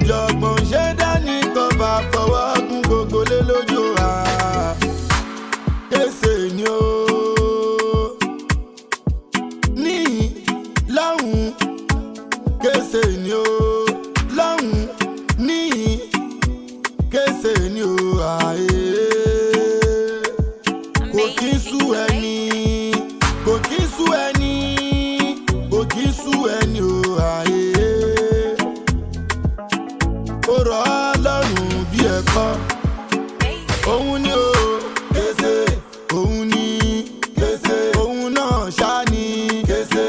Ìjọ̀gbọ̀n ṣe dání kan bá fọwọ́ gún gbogbo lé lójú wa. Kése ni o. Níyìn lọ́hùn kése ni o. Lọ́hùn níyìn kése ni o. Àyè kò kí ń sú ẹni, kò kí ń sú ẹni, kò kí ń sú ẹni o. Àyè ó rọ̀ ọ́ lọ́rùn bí ẹ̀kọ́. Òun ni o kése, òun ni kése, òun náà ṣá ni kése.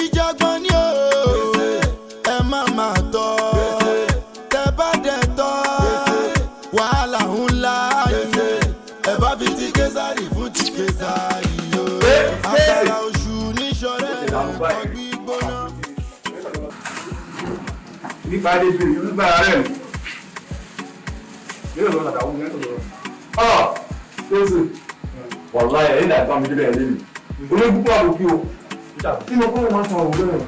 Ìjọ̀gbọ̀n ni o kése, ẹ má má tọ́ kése, tẹ bá dẹ̀ tọ́ kése, wàhálà ńlá kése, ẹ bá fi ti Késárì fún ti Késárì o. Àkàrà oṣù níṣọ̀rẹ́ ẹ̀kọ́ gbígbóná. Nípa adé bèrè nípa rẹ̀ yóò lọ sàdáwó yẹn tó lọ. Ọ Jésù wàláyé ẹ̀yìn náà bá mi débẹ̀ ẹ̀ lẹ́nu olóògùn pọ̀ àbòkí o tí mo kọ́ wọn máa ń sọ òwúrọ̀ rẹ̀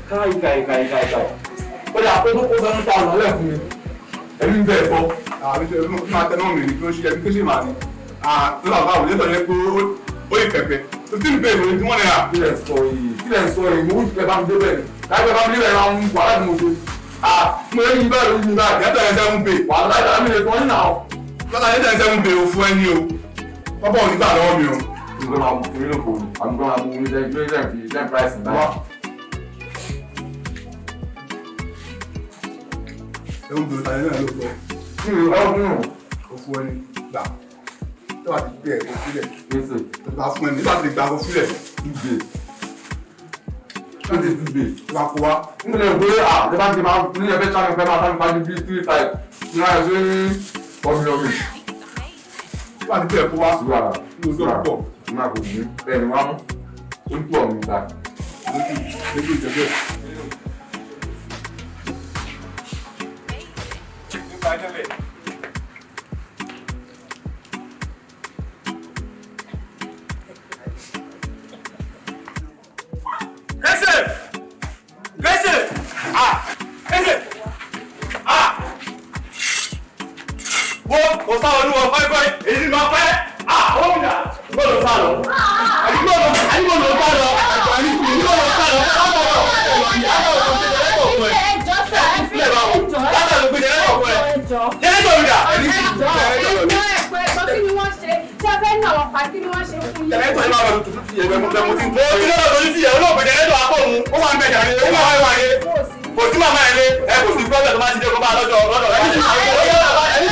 káì káì káì káì káì ó dà ó tó kó sanu ta ọ̀nà lẹ̀ fún mi ẹ̀mí ń bẹ̀ bọ́. Àbí ṣe máa tẹnu mi ní kí ó ṣe ẹbí kí ó ṣe máa ní. Lọ́la báwo lè tọ́jú pé ó yí pẹ̀pẹ̀ tó tí ń bèèrè tí wọ́n náírà. Kí lẹ̀ ń sọ yìí, kí lẹ̀ ń sọ yìí, mo wí pé bá mi débẹ̀ ni láìpẹ́ bá mi débẹ̀ máa ń wàhálà tí mo ṣe. Mo yẹ yín báyìí yín báyìí. Yàtọ̀ ẹ̀ sẹ́wọ̀n pè. Wàhálà ìdáná mi lè tọ́ yín náà. Lọ́la yàtọ̀ ẹ̀ sẹ́wọ̀n pè ó fún ẹni o. Bọ́bọ̀ ò ní gbà lọ́wọ́ mi o. Nǹkan máa mú mi lóko, àbí nǹkan máa mú mi lẹ́yìn lẹ́yìn fi lẹ́yìn price náà. Ẹ̀wọ̀n bèrè tàyẹ̀ náà ló gbọ́. Ó fún ẹni gbà. Tó bá ti gbé ẹ̀ kó sílẹ̀. Tó bá fún ẹni nígbà tí gbà kó sílẹ̀. Ó ti dùgbè. Tó bá kó wá. N kò lè gbé à lè bá ti máa ní ẹgbẹ́ sáré fẹ́ máa sáré fájú bíi 3-5 ní wáyé sí ọmọ mi. Tó bá ti gbé ẹ̀ kó wá. Sùúrù àrà. Ní ojú ọ̀pọ̀. Ní máa kò ní bẹ́ẹ̀ ni wá mú. Ó ń pọ̀ mi ta. Lójú ìjẹ́bẹ̀. Nípa ẹjọ́ bẹ́ẹ̀. Kẹ́sẹ̀! Kẹ́sẹ̀! Ah! Kẹ́sẹ̀! Ah! Wo kò sáwọn olúwọ pẹ́pẹ́ èyí ni máa pẹ́. Ah! Ó ń dà. Gbọ́dọ̀ sá lọ. Àdúgbò lọ sá lọ. Àdúgbò lọ sá lọ. Kò sí màmá ẹ̀ lé, ẹ kò sí pọ́blẹ̀ tó máa ti dé kó bá lọ́jọ́ lọ́dọ̀ ẹ̀ ní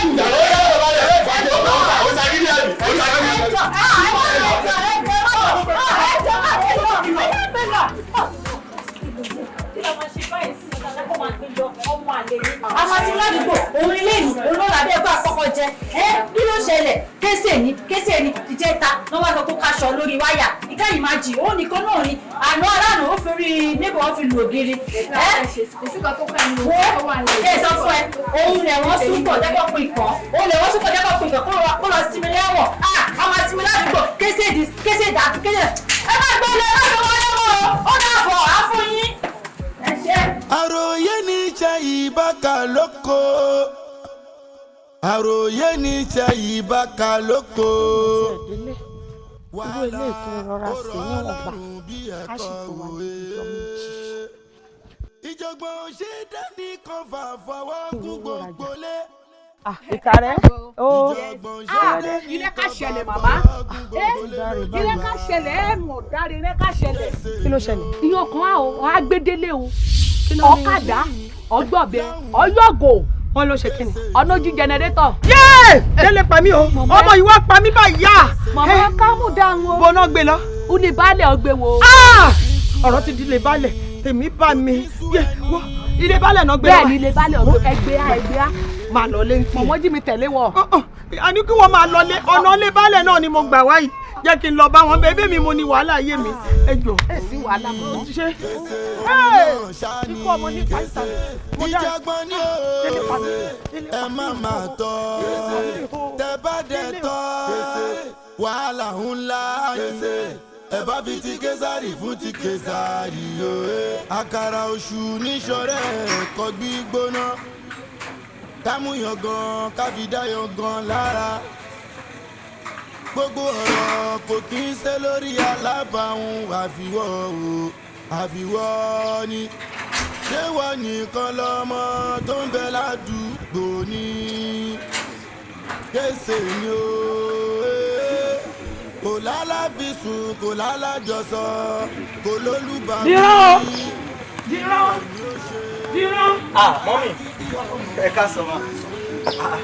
Àwọn tí ládùúgbò òun ilé ìlú òun ló làbẹ́ ẹ̀kọ́ àkọ́kọ́ jẹ. Ẹ́ kí ló ṣẹlẹ̀? Kése ní kése ní ìjẹta ló wá sọ pé kaṣọ lórí wáyà. Ìka yìí máa jì òun nìkan náà ni àná aláàánú ó fi rí níbo wọn fi lu ògiri. Ẹ́ wo kí ẹ sọ fún ẹ òun lẹ̀ wọ́n súnpọ̀ jẹ́kọ̀ pin ìkan òun lẹ̀ wọ́n súnpọ̀ jẹ́kọ̀ pin ìkan kó lọ sinmi lẹ́wọ̀n. Àwọn sinmi ládùúgbò kése dì kése dà kése ẹ má gbọ́ lọ ẹ má gbọ́ wọlé mọ́ o ó dàbọ̀ á fún yín. Ẹ ṣé. Àròyé ní iṣẹ́ ìbáka lóko. Àròyé ní iṣẹ́ ìbáka lóko. Irú ilé ìkún rọra sí níwọ̀nba á sì tó wá ní ìjọ méjì. Ìjọ̀gbọ̀n ṣe dání kan fà fọwọ́ kún gbogbo lé. Ìkàrẹ́ o. Ilé ká ṣẹlẹ̀ màmá. Ilé ká ṣẹlẹ̀ ẹ̀ mọ̀ dáre ilé ká ṣẹlẹ̀. Kí ló ṣẹlẹ̀? Ìyàn kan á o, á gbédélé o. Ọ̀kadà, ọgbọ̀bẹ, ọyọ́gò. Wọ́n ló ṣe kí ni? Ọ̀nà ojú jẹnẹrétọ̀. Yéè! Délé pa mí o. Ọmọ yìí wá pa mí báyìí yá. Màmá kámú dáhùn o. Bọ́nà gbé lọ. Ó ní baálẹ̀ ọgbẹ́ wo. Ọ̀rọ̀ ti di ilé baálẹ̀. Tèmi bá mi. Ilé baálẹ̀ náà gbé lọ. Bẹ́ẹ̀ni ilé baálẹ̀ ọgbẹ́ ẹgbẹ́ á ẹgbẹ́ á. Máa lọ lé ní tiẹ̀. Mọ̀mọ́ jí mi tẹ̀lé wọ. A ní kí wọ́n máa lọ lé ọ̀nà ilé baálẹ̀ náà ni mo gbà wáyìí. Jẹ́ kí n lọ bá wọn bẹ́ẹ̀ bí mi mo ní wàhálà ayé mi. Ẹ jọ̀ọ́. Ẹ sí wàhálà mọ́. Ṣé ikú ọmọ nípa ìsàlẹ̀? Mo dá Ìjọ̀gbọ̀n ni o ẹ má má tọ́ tẹ bá dẹ̀ tọ́ wàhálà ńlá ẹ bá fi ti Késárì fún ti Késárì o. Àkàrà oṣù níṣọ̀rẹ́ ẹ̀kọ́ gbígbóná. Kámúyàn gan káfídáyàn gan lára. Gbogbo ọ̀rọ̀ kò kí ń ṣe lórí alábàáhùn, àfiwọ́ o, àfiwọ́ ni. Ṣé wọ́n nìkan lọ́mọ tó ń bẹ ládùúgbò ni? Kése ni o, eh. Kò lálàfisùn, kò lálàjọsọ, kò lólùbáwí. Dìran o! Dìran! Dìran! Ah, mummy, ẹ káàsán ma. Ah,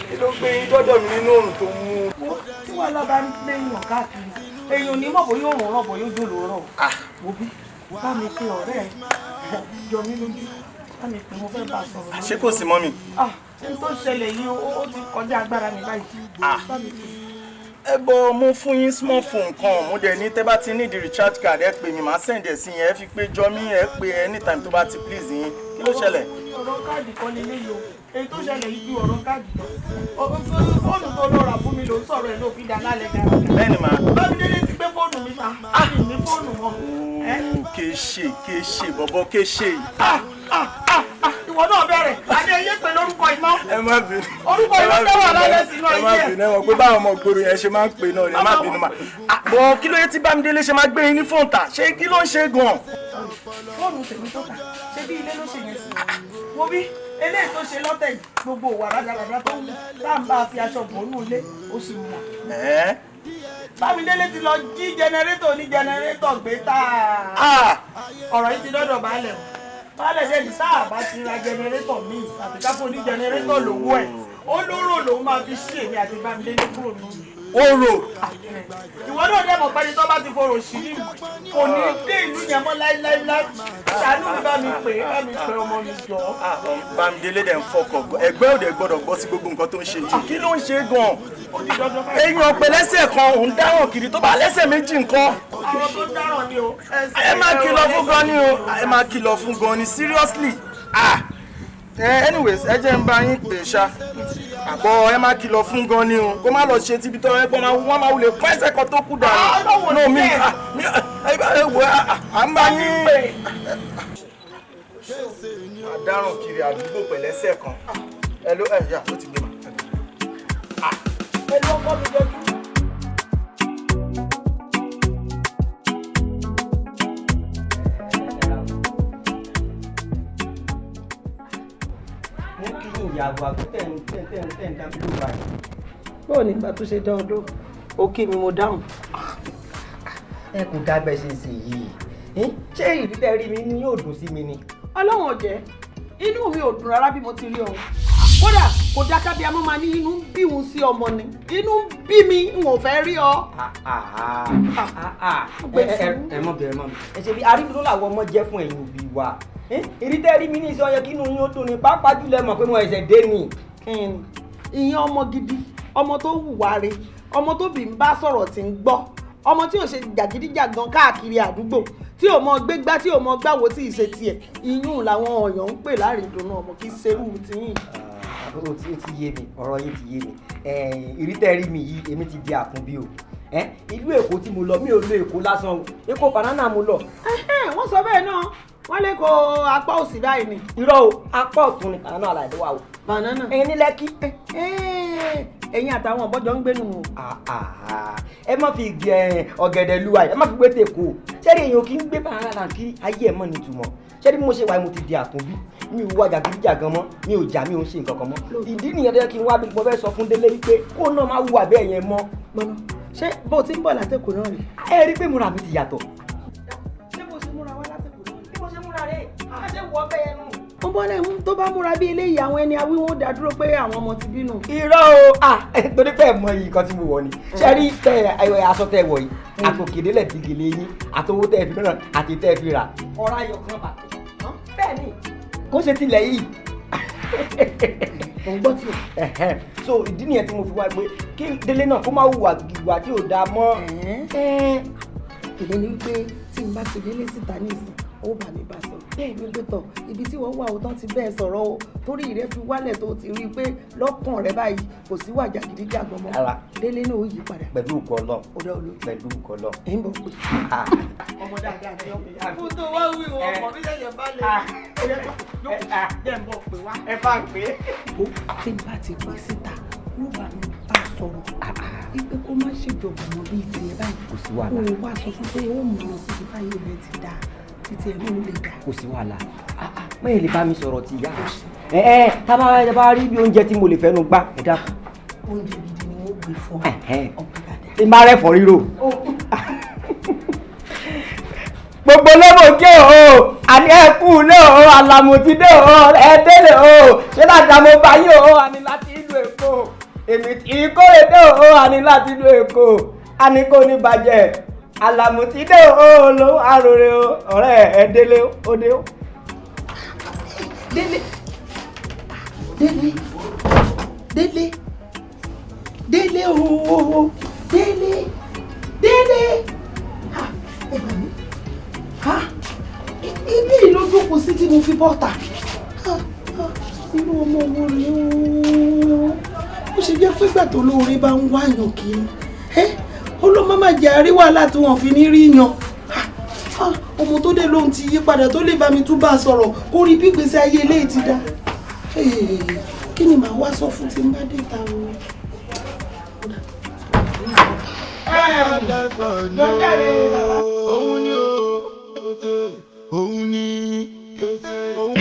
kí ló gbé yín dọ́dọ̀ mi nínú oòrùn tó mú? Tí wàhálà bá ń lé èèyàn káàkiri, èèyàn ò ní mọ̀ bóyá òòrùn rọ̀ bóyá òjò ló rọ̀. Wo bí, bá mi pe ọ̀rẹ́ ẹ̀, jọ mí lójú, bá mi pè, mo fẹ́ bá a sọ̀rọ̀. Ṣé kò sí, mummy? Ah, n tó ṣẹlẹ̀ yìí, ó ti kọjá agbára mi báyìí. Bá mi pè. Ẹ bọ, mo fún yín small phone kan, mo dẹ̀ ní tẹ́ bá ti ní the recharge card, ẹ pè mí, màá send ẹ̀ sí yẹn, ẹ fi pé jọ mí, ẹ pè anytime tó bá ti please yín. Kí ló ṣẹlẹ̀? Ọ̀rọ̀ káàdì kan lélẹ́yìí o. Èyí tó ṣẹlẹ̀ yìí ju ọ̀rọ̀ káàdì lọ. Fóònù tó lọ rà fún mi ló ń sọ̀rọ̀ ẹ̀ ló fi dá lálẹ́ gan. Bẹ́ẹ̀ni mà. Bámidélé ti gbé fóònù mi ta. Mi ní fóònù mọ́. Kéṣe kéṣe bọ̀bọ̀ kéṣe yìí. Ìwọ náà bẹ̀rẹ̀. Adé yé pé lórúkọ ìmọ̀. Ẹ má bínú. Orúkọ ìmọ̀ tẹ́ wà lálẹ́ sínú Ẹ má ayé ẹ̀. bínú, ẹ mọ̀ pé báwọn ọmọ ìgboro yẹn ṣe máa ń pè náà ni, ẹ má bínú mà. Àbọ̀ kí ló yẹ tí Bámidélé ṣe máa gbé yín ní fóònù tà? Ṣé kí ló ń ṣe gan-an? Fóònù tèmi tó tà, ṣé bí ilé ló ṣe yẹn sí? Wo bí, eléyìí tó ṣe lọ́tẹ̀ yìí, gbogbo ìwà rádaràdà tó wù tá à ń bá a fi aṣọ bò nù ilé, ó sì mọ̀. Bámidélé ti lọ jí generator ní generator gbé tá. Ọ̀rọ̀ yìí ti dọ́dọ̀ baálẹ̀ o. Baálẹ̀ dẹ̀ ní sáà bá ti ra generator míì àti káfọ́ ní generator lówó ẹ̀. Ó lóró lòun máa fi ṣí èmi àti Bámidélé kúrò nù. Orò. Ìwọ náà dẹ̀ mọ̀ pé ẹni tó bá ti forò sí ní kò ní dé ìlú yẹn mọ́ láíláíláí. Ṣàánú mi, bá mi pè é, bá mi pè ọmọ mi jọ. Bámidélé dẹ̀ ń fọkọ̀, ẹgbẹ́ òde gbọ́dọ̀ gbọ́ sí gbogbo nǹkan tó ń ṣe yìí. Kí ló ń ṣe gan-an? Èèyàn pẹ̀ lẹ́sẹ̀ kan, òun dáràn kiri, tó bá lẹ́sẹ̀ méjì nǹkan. Àwọn tó dáràn ni o. Ẹ máa kìlọ̀ fún gan ni o, ẹ máa kìlọ̀ fún gan ni, seriously. Ah, anyways, ẹ jẹ́ ń bá yín pè ṣá. Àbọ̀ ẹ máa kìlọ̀ fún gan ni o, kó má lọ ṣe tíbi tó ẹ pọ́n máa wọ́n máa wulẹ̀ pọ́n ẹsẹ̀ kan tó kú dànù. No, mi ẹ wò, à ń bá yín. Àdáràn kiri àdúgbò pẹ̀lẹ́sẹ̀ kan. Ẹ ló ẹ yà ó ti gbé mà. Ẹ lọ́kọ́ mi jọjú. Mo kí yín, ìyàwó àgbẹ̀, tẹ̀ ń tẹ̀ ń tẹ̀ ń dá mi lóhùn báyìí. Bóò ní ìgbà tó ṣe dán ọdún ó kí mi, mo dáhùn. Ẹ kò dá bẹ́ẹ̀ ṣe ń ṣe yìí. Ṣé ìrírí tẹ́ rí mi ní yóò dùn sí mi ni? Ọlọ́run ò jẹ́ inú mi ò dùn rárá bí mo ti rí ọ̀hún. Kódà kò dáká bí amọ́ máa ní inú ń bí òun sí ọmọ ni, inú ń bí mi, n ò fẹ́ rí ọ. Ẹ mọ bẹ̀rẹ̀ mọ́ mi. Ẹ ṣe bí arídùnú làwọn ọmọ jẹ́ fún ẹ̀yin òbí wa. Ìrírí tẹ́ rí mi ní ìsọ yẹ kí inú yín ó dùn ní, pàápàá jùlọ ẹ mọ̀ pé mo ẹ̀ṣẹ̀ dé ni. Ìyẹn ọmọ gidi, ọmọ tó hùwà re, ọmọ tó bí ń bá sọ̀rọ̀ tí ń gbọ́, ọmọ tí ò ṣe jàgídíjàgan káàkiri àdúgbò, tí ò mọ gbégbá, tí ò mọ gbáwo, tí ì ṣe tiẹ̀, iyún làwọn ọ̀yàn ń pè láàrin ìdùnnú ọmọ, kì í ṣerú tiyín. Ó ti yé mi, ọ̀rọ̀ yín ti yé mi. Ìrí tẹ́ rí mi yìí, èmi ti di àkúnbí o. Ìlú Èkó tí mo lọ, mi ò lo Èkó lásán o, Èkó banana mo lọ. Wọ́n sọ bẹ́ẹ̀ náà, wọ́n lè kó apá òsì báyìí ni. Irọ́ o, apá ọ̀tún ni banana àlàyé wà o. Banana. Ẹ̀yin ní Lẹ́kí. Ẹ̀yin àtàwọn ọ̀bọ́jọ́ ń gbénu o. Ẹ má fi igi ọ̀gẹ̀dẹ̀ lu àyè, ẹ má fi gbé tèkó. Sẹ́ni èèyàn kì í gbé banana kiri ayé ẹ̀ mọ́ ni ìtumọ̀. Sẹ́ni bí mo ṣe wà, mo ti di àtúnbí, mi ò wá jàgídíjàgan mọ́, mi ò jà, mi ò ń ṣe nǹkan kan mọ́. Ìdí nìyẹn tó yẹ kí n wá bí mo fẹ́ sọ fún Délé wípé kó náà má hùwà bẹ́ẹ̀ yẹn mọ́. Gbọ́nà, ṣé bó o ti ń bọ̀ látẹ̀kọ̀ náà rè? Ẹ rí pé múra mi ti yàtọ̀. Ṣé bó o ṣe múra wá látẹ̀kọ̀ náà rè? Bí mo ṣe múra rè, a ṣe wọ bẹ́ẹ̀ nù. Ó bọ́ náà tó bá múra bí eléyìí, àwọn ẹni awíwọ́n dá dúró pé àwọn ọmọ ti bínú. Irọ́ o, ah, torí pé ẹ mọ iyì kan tí mo wọ̀ ni. Ṣé rí tẹ aṣọ tẹ wọ̀ yìí, àtòkèdélẹ̀ ti gèlè yín, àtowó tẹ fi ràn àti tẹ fi rà. Ọ̀rá ayọ̀ kan bàtẹ́. Bẹ́ẹ̀ ni, kó ṣe tilẹ̀ yìí. Mo ń gbọ́ tí o. So ìdí nìyẹn tí mo fi wá pé kí Délé náà kó má hùwà ìwà tí ò dáa mọ́. Ìdí ni wípé tí n bá ti délé síta ní ìsìn, ó bá mi bá sọ̀rọ̀. Bẹ́ẹ̀ ni gbẹtọ̀ ibi tí wọ́n wà ó tán ti bẹ́ẹ̀ sọ̀rọ̀ o, torí rẹ fi wálẹ̀ tó ti rí i pé lọ́kàn rẹ báyìí kò sí wà jàgídíjàgan mọ́. Délé náà ó yí padà. Pẹ̀lú ògo Ọlọ́run. Pẹ̀lú ògo Ọlọ́run. Ẹ̀ ń bọ̀ pé. Ọmọ dáadáa ni ọkùnrin. Fún tó wá wí wọn ọkọ mi ṣẹ̀ṣẹ̀ bá lè. Jẹ́ ń bọ̀ pé wá. Ẹ bá ń pè é. Ó tí n bá ti pè síta, ó bá mi bá sọ̀rọ̀. Ipe kó má ṣèjọba mọ́ bíi tiẹ̀ báyìí. Kò sí wàhálà. Ó wá sọ fún pé ó mú lọ síbi báyìí rẹ ti dáa. Títí ẹ̀ náà lè dà. Kò sí wàhálà. Mẹ́rin lè bá mi sọ̀rọ̀ ti ìyá. Ẹ tá bá rí bí oúnjẹ tí mo lè fẹ́nu gbá ẹ dákun. Oúnjẹ gidi ni wọ́n gbé fún ọ. Ọ̀pẹ dáadáa. Tí n bá rẹ̀ fọ́ ríro. Gbogbo lọ́mọ kí o, àní ẹ kú lé o, àlàmù ti dé o, ẹ délé o, ṣé láti àmọ́ bá yín o, àní láti ìlú Èkó. Èmi tí kórè dé o, àní láti ìlú Èkó, àní kò ní bàjẹ́. Àlàmù ti dé o, ló àròrè o, ọ̀rẹ́ ẹ délé o dé o. Délé, Délé, Délé, Délé ooo, Délé, Délé, ha, ẹ gbà mí, ha, ibi ìlú jókòó sí tí mo fi bọ́ta, ha, ha, irú ọmọ wo rèé ooo, ó ṣe jẹ́ pé gbà tó lóore bá ń wáyàn kiri, ẹ́ olómọ máa jẹ àríwá láti wọn fi ní rí yan. Ọmọ tó dé lóhun ti yí padà tó lè bá mi tún bá a sọ̀rọ̀ kó rí bí gbèsè ayé eléyìí ti dá. Kí ni màá wá sọ fún tí n bá dé ta o? Òun ni o, òun ni òun.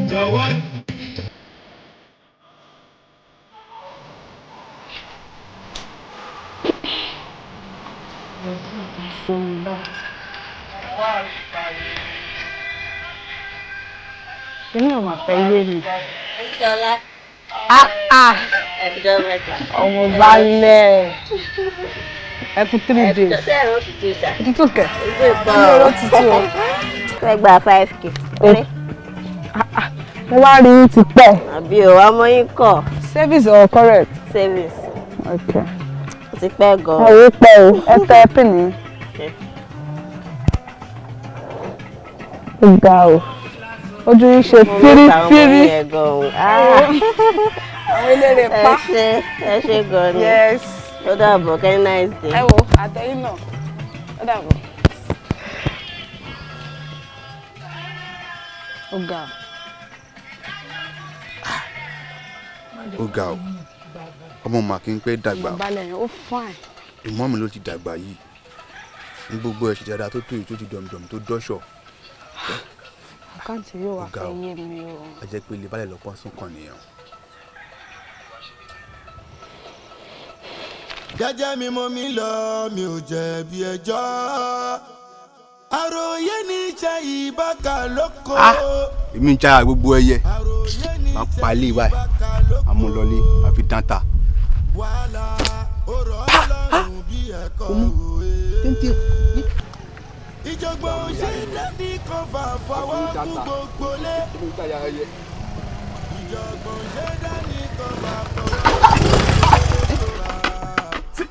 Jọ̀wọ́. Èmi ò mà fẹ́ yé mi. Ṣọlá. Ọmọ balẹ̀. Ẹ kú 3 days. Ṣé ẹ̀rọ tútù ṣá? Òtútù kẹ̀. Ìgbé Ẹ̀rọ tútù o. Fẹ́ gba 5K. Mo wá rí yín ti pẹ́. Àbí o, ọmọ yín kọ̀. Service or correct? Service. Okay. Ó ti pẹ́ gan-an. Ọ̀rọ̀ pẹ́ o, ẹ tẹ pin ní. Ó ga o. Ojú yín ṣe fírífírí. Àwọn eléré pa. Ẹ ṣé, ẹ ṣé gan-an ni. Yes. Ó dàbọ̀, kẹ́ni nice day. Ẹ wo, àtẹ̀yìn náà. Ó dàbọ̀. Ó ga. Ó ga o, ọmọ mà kí n pẹ́ dàgbà o. Balẹ̀ yẹn, ó fine. Ìmọ̀ mi ló ti dàgbà yìí ní gbogbo ẹ̀ ṣe dáadáa tó tó yìí tó ti dọ̀mùdọ̀mù tó dọ́ṣọ̀. Àkáǹtì yóò wá Ó ga fẹ́ o. yé mi o. A jẹ́ pé ilé balẹ̀ lọ́pọ̀ sún kàn nìyẹn. Jẹ́jẹ́ mi mo mi lọ, mi ò jẹ̀bi ẹjọ́. Àròyé ní iṣẹ́ ìbáka lóko. Èmi ń jára gbogbo ẹyẹ máa ń pa ilé báyìí, àmúlọlé àfi dáńtà. Òye. Ìjọ̀gbọ̀n ṣe dání kan fà fọwọ́ kú gbogbo lé. Ìjọ̀gbọ̀n ṣe dání kan fà fọwọ́.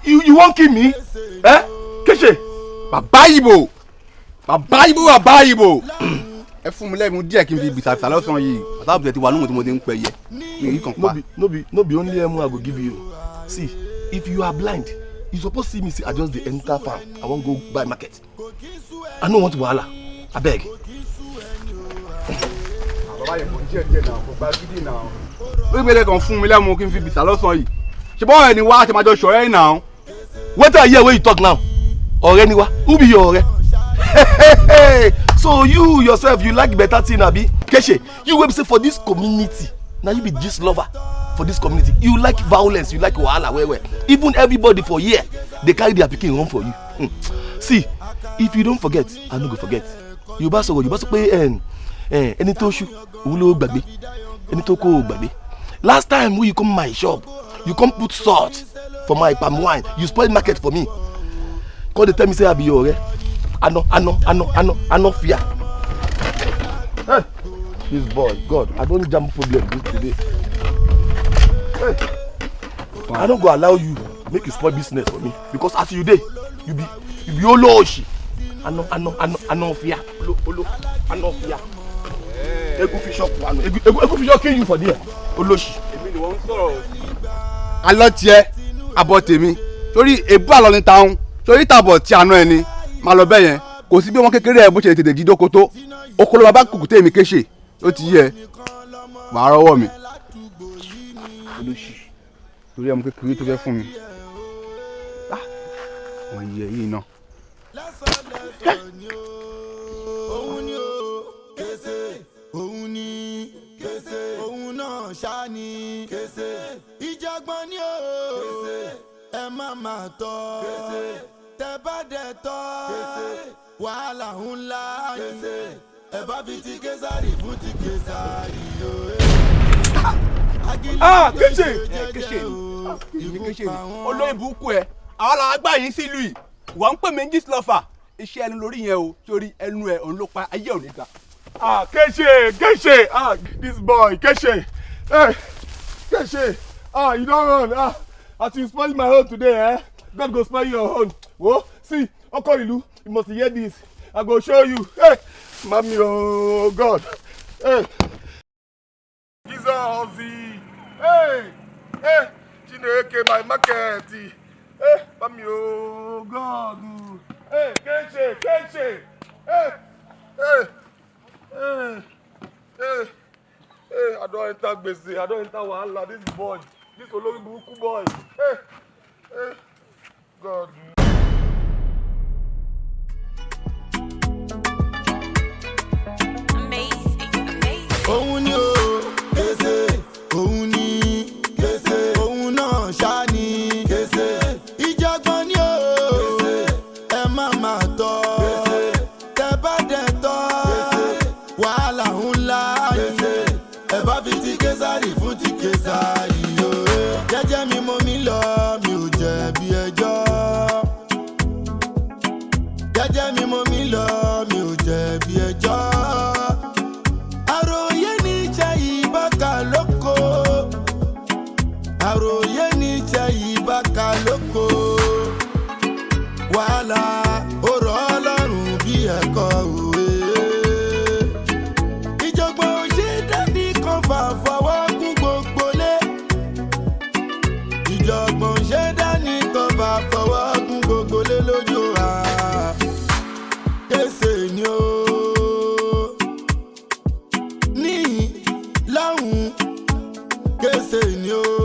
You wan kill me? Eh? Kéṣe. Bàbá Ìbò, bàbá Ìbò, bàbá Ìbò, ẹ fún mi lẹ́mu díẹ̀ kí n fi bìtàbìtà lọ́sàn-án yìí. Àtàbùtẹ̀ ti wà lóhùn tí mo ti ń pẹ́ yẹ mi ò rí kan pa. No be only emu I go give you. See, if you are blind, you suppose see me say I just dey enter farm. I wan go buy market. I no want wahala. Abeg. Bàbá Ìbò, díẹ̀ díẹ̀ náà, kò gba gidi náà. Ó gbélé kan fún mi lẹ́mu kí n fi bìtà lọ́sàn-án yìí. Ṣé bọ́ọ̀ ẹni wá ṣe máa jọ ṣọ̀rẹ́ ẹ̀ náà. Wetin I hear wey you talk now? Ọ̀rẹ́ ni wá. Who be your ọ̀rẹ́? So you yourself, you like better thing, abi? Keshe, you wey be say for this community, na you be gist lover for this community. You like violence, you like wahala well well. Even everybody for here dey carry their pikin run for you. See, If you don't forget, I no go forget. Yorùbá sọ̀rọ̀, Yorùbá sọ pé ẹni tó ṣú òun ló gbàgbé, ẹni tó kó o gbàgbé. Last time wey you come my shop, you come put salt for my palm wine. You spoil market for me. Come dey tell me say I be your ọ̀rẹ́. Ano ano ano ano ano fear. Hey, this boy, God, I don jam problem this today. Hey, I no go allow you make you spoil business for me, because as you dey, you be olóòṣì. Ano ano ano ano fear. Olo olo ano fear. Egun fit shock one. Egun egun fit shock kill you for there. Olóòṣì. Èmi ni wọ́n ń sọ̀rọ̀. Alọ́ tiẹ̀, abọ́ tèmi, torí ebú àlọ́ ni taun, torí tàbọ̀ tí àná ẹni máa lọ bẹ́ẹ̀ yẹn. Kò sí bí wọ́n kékeré ẹ̀ bó ṣe tètè jí dóko tó okòló bàbá kùkùté mi kéṣe ó ti yẹ wàá rọ́wọ́ mi. Olóṣì, torí ọmọ kékeré tó fẹ́ fún mi, wọ́n yẹ yìí náà. Òun ni o kése, òun ni kése, òun náà ṣá ni kése, ìjàgbọ́n ni o kése, ẹ má má tọ́ kése, tẹ bá dẹ̀ tọ́ kése, wàhálà ńlá kése, ẹ bá fi ti késàrì fún ti késàrì o. Ah, kéṣe kéṣe ni kéṣe ni olóyìn burúkú ẹ, àwọn làwọn gbà yín sílùú yìí, wọ́n ń pè mí Gistlover. Iṣẹ́ ẹnu lórí yẹn o, torí ẹnu ẹ òun ló pa ayé òní ga. Ah, Keshe, Keshe, ah, this boy, Keshe, hey, Keshe, ah, you don run, ah, as you spoil my own today, eh? God go spoil your own. Wo, see, Oko Ilu, you must hear this. I go show you. Hey, mami, oh God, hey. Jesus, hey, hey, Chineke, my market, hey, mami, oh God, hey, Keshe, Keshe, hey, hey. Hey, hey, hey, I don enter gbese, I don enter wahala. This boy, this olórí burúkú boy. Hey, hey, God. Òun ni o kése, òun ni kése, òun náà ṣá ni kése, ìjàgbọ́n ni o kése, ẹ má má tọ́ kése, tẹ bá dẹ̀ tọ́ kése, wàhálà ńlá kése, ẹ bá fi ti késàrì fún ti késàrì o. Jẹ́jẹ́ mi mo mi lọ, mi ò jẹ̀bi ẹjọ́. Jẹ́jẹ́ mi mo mi lọ, mi ò jẹ̀bi ẹjọ́. Àròyé níṣẹ́ ìbáka lóko. Àròyé níṣẹ́ ìbáka lóko. Wàhálà ó rọ̀ ọ́ lọ́rùn bí ẹ̀kọ́ òwe. Ìjọ̀gbọ̀n ò ṣe dání kan fà fọwọ́ kún gbogbo lé. Ìjọ̀gbọ̀n ò ṣe dání kan fà fọwọ́ kún gbogbo lé lójú à. Kése ni o. Níyìn láwùn, kése ni o.